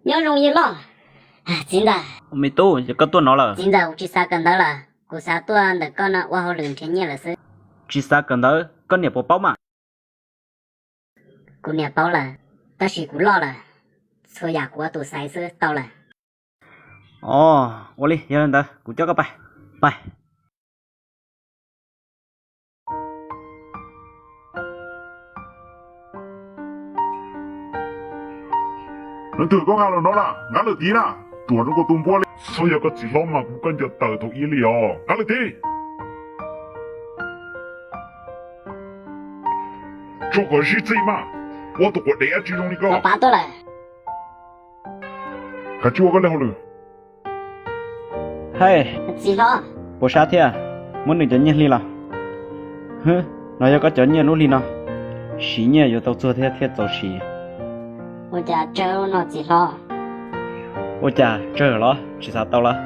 Nyob zoo yawg loj. Txiv ntxawm. Me tub, yog koj tuaj no lawm? Txiv ntxawm, kuv tsis xav kawm ntawv lawm, kuv xav tuaj ntawm koj no ua hauj lwm nrhiav nyiaj lawm xwb. Tsis xav kawm ntawv, koj niam puas paub mas? Kuv niam paub lawm, tab sis kuv loj lawm, txhua yam kuv ua tus xaiv xwb tau lawm. Ua li, yog li ntawd kuv coj koj pais, pais. Leej twg koj nqa los no na, nqa lawm tid na. Tuam rau koj tus npua li. Txhob yog koj txiv hlob mas kuv koj ncaws tawm thaum ub li os, nqa lawm tid. Tso kom zib txij mas, ua tus quav dev dab tsi zoo li koj. Kav tsij ua koj li hauj lwm. Hej, puas sab thiab? Muab nws cov nyiaj hli los. Hwb, no yog koj cov nyiaj lub hli no. Siv nyiaj yuav tau txuag thiab thiaj txaus siv. Ua cas tsawg no txiv hlob? Ua cas tsawg los tsis xav tau los?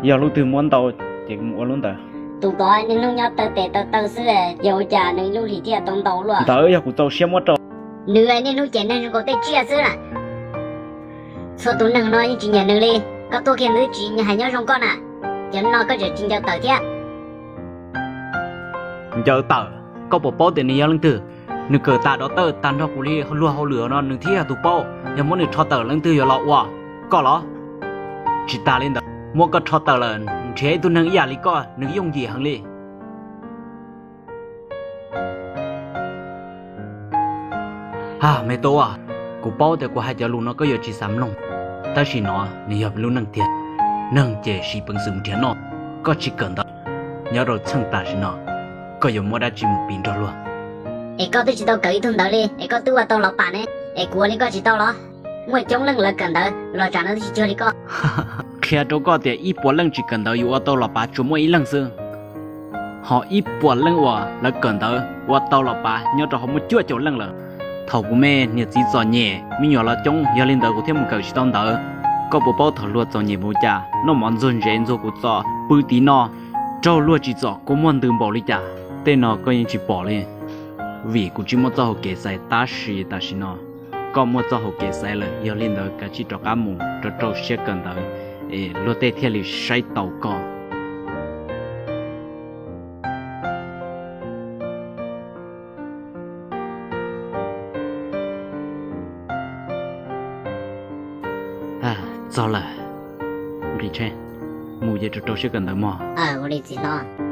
Yog lub twg muab ntau ces mus ua lub ntawd. Tus tod niaj hnub nyob taw tes taw taw xwb, yog ua cas nws lub hlis thiaj tau ntau luaj? Ntawd yog kuv txaus siab muab rau. Nws niaj hnub cem neeg zoo nkaus tej tsiaj xwb na. Txhua tus neeg no yeej tsis nyiam nws li. Koj tuaj kiag nws tsis hais nyob zoo koj na. Cov no koj tseem tsis ncaws tawm thiab. Ncaws tawm? Koj puas paub tias nws yog leej twg? Nws kawm tas dov tawj tag nrho kuv li luag hauj lwm no nws thiaj yog tus paub. Yog muab nws rho tawm leej twg yuav los ua? Koj los? Tsis tas li ntawd, muab koj rho tawm lawm nrhiav ib tug neeg ib yam li koj nws yooj yim heev li. A, me tub, kuv paub tias kuv hais cov lus no koj yuav tsis xav mloog, tab sis no nws yog lub neej tiag. Neeg ces siv peev xwm nrhiav noj, koj tsis kawm ntawv, nyob rau txheej tam sim no koj yuav muab dab tsi mus piv nrog luag? Es koj twb tsis tau kawm ib tug ntawv li es koj twb ua tau los pam ne, es kuv ua li koj tsis tau los? Muaj coob leej lawv kawm ntawv los tsam no twb tsis cuag li koj. Qhia rau koj tias ib puas leej tsis kawm ntawv yuav ua tau los pav tsuas muaj ib leej xwb. Ho ib puas leej uas lawv kawm ntawv ua tau los pav nyob rau hauv muaj cuaj caum leej lawm. Thaum kuv me niam txiv txom nyem me nyuam los coob, yog li ntawd kuv thiaj mus kawm tsis tau ntawv. Koj puas paub thaum luag txom nyem mus cas noj mov ntxuag ntsev ntxuag kuv txos pw tiv no, raug luag tsim txom kua muag ntws npaum li cas? Tej no koj yeej tsis pom li, vim kuv tsis muaj txoj hau kev xaiv. Tab sis tam sim no koj muaj txoj hau kev xaiv lawm, yog li ntawd kav tsij rov qab mus rau rau siab kawm ntawv es luag tej thiaj li saib taus koj. Txog lawm, nqis tsheb mus ces rau rau siab kawm ntawv mog. Ua li txiv hlob.